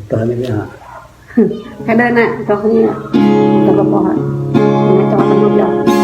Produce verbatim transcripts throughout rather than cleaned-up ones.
Tơl anai biă. Hơdai anai, tơl anai. Tơl kơ pô hă. Anai tơl kơ pô hă.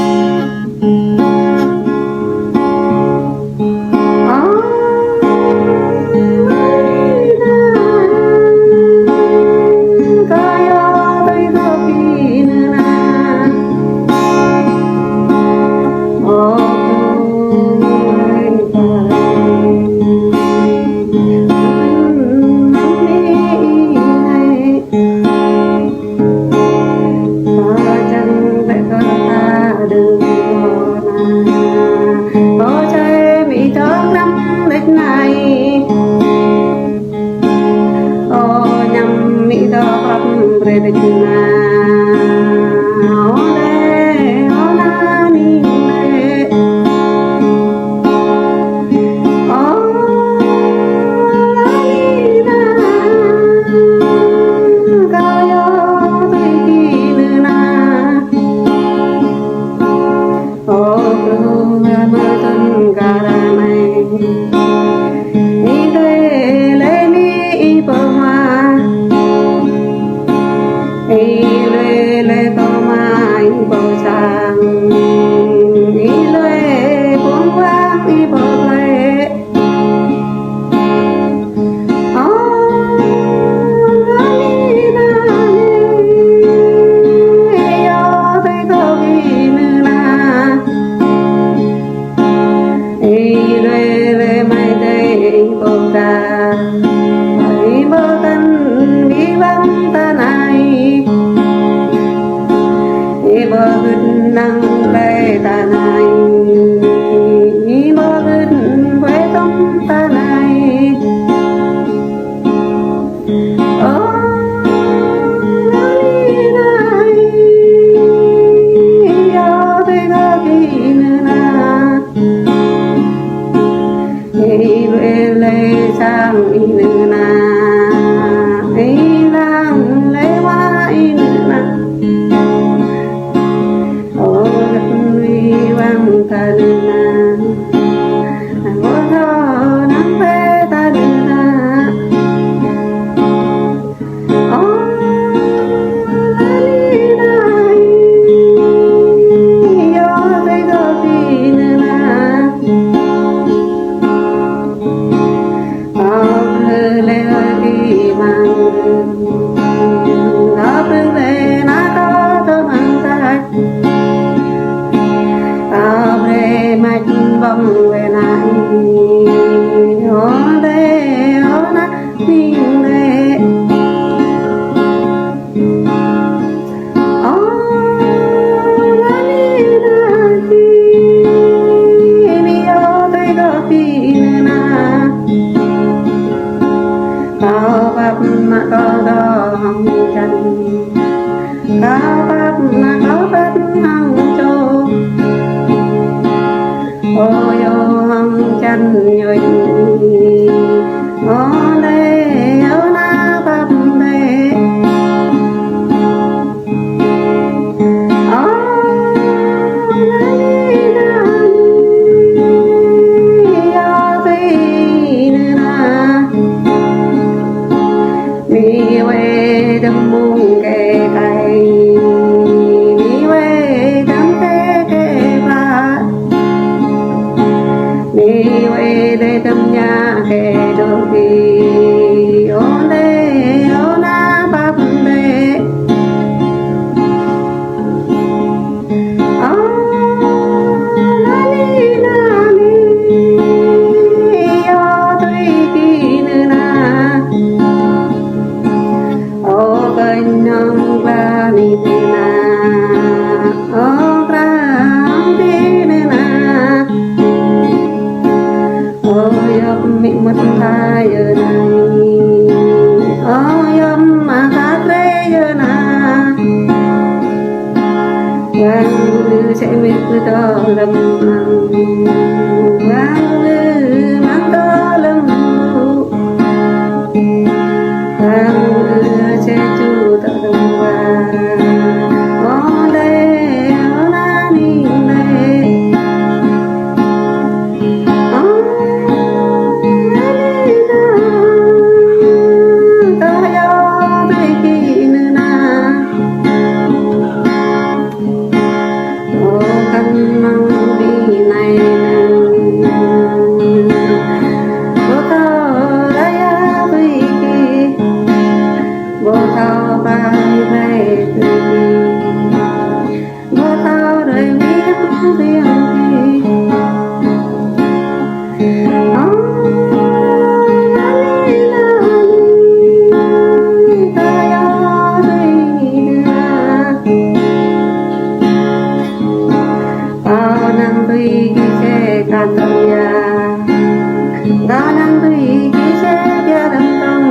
Tui ki se pia dam tong.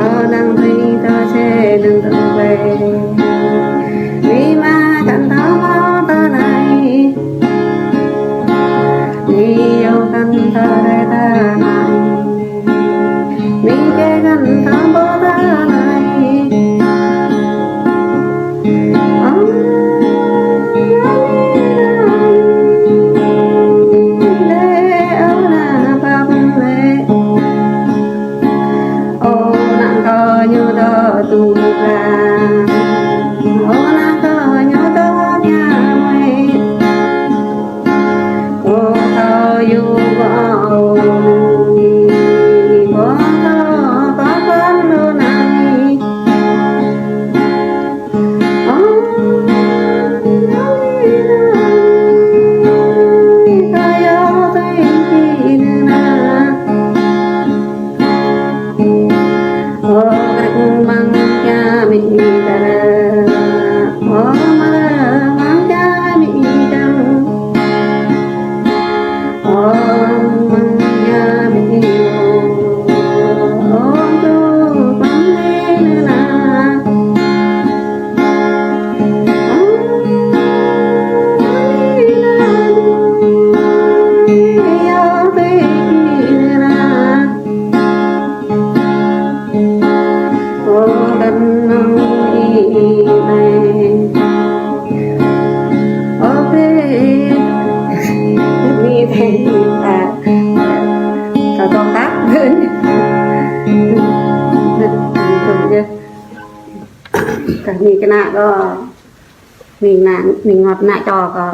Ơ, năng tui tơ se năng tong kue. Ni ma kan tơ mo tơ nai. Ni yo kan tơ re tơ nai. Ni ke kan tơ bo tơ nai. Ơ, le, ơ, na, pap, le. Ơ, na, kơ ñu tơ tu pla. Ơ, na, kơ ñu tơ pia mui. Ơ, kơ yu, ơ, ơ, kơ, kơ, kơ, kơ, nai. Ơ, thế. Ni thế, à, tao tao tắt. Tao ni kơ nă kơ. Ni nă, ni ngŏt nă čô kơ.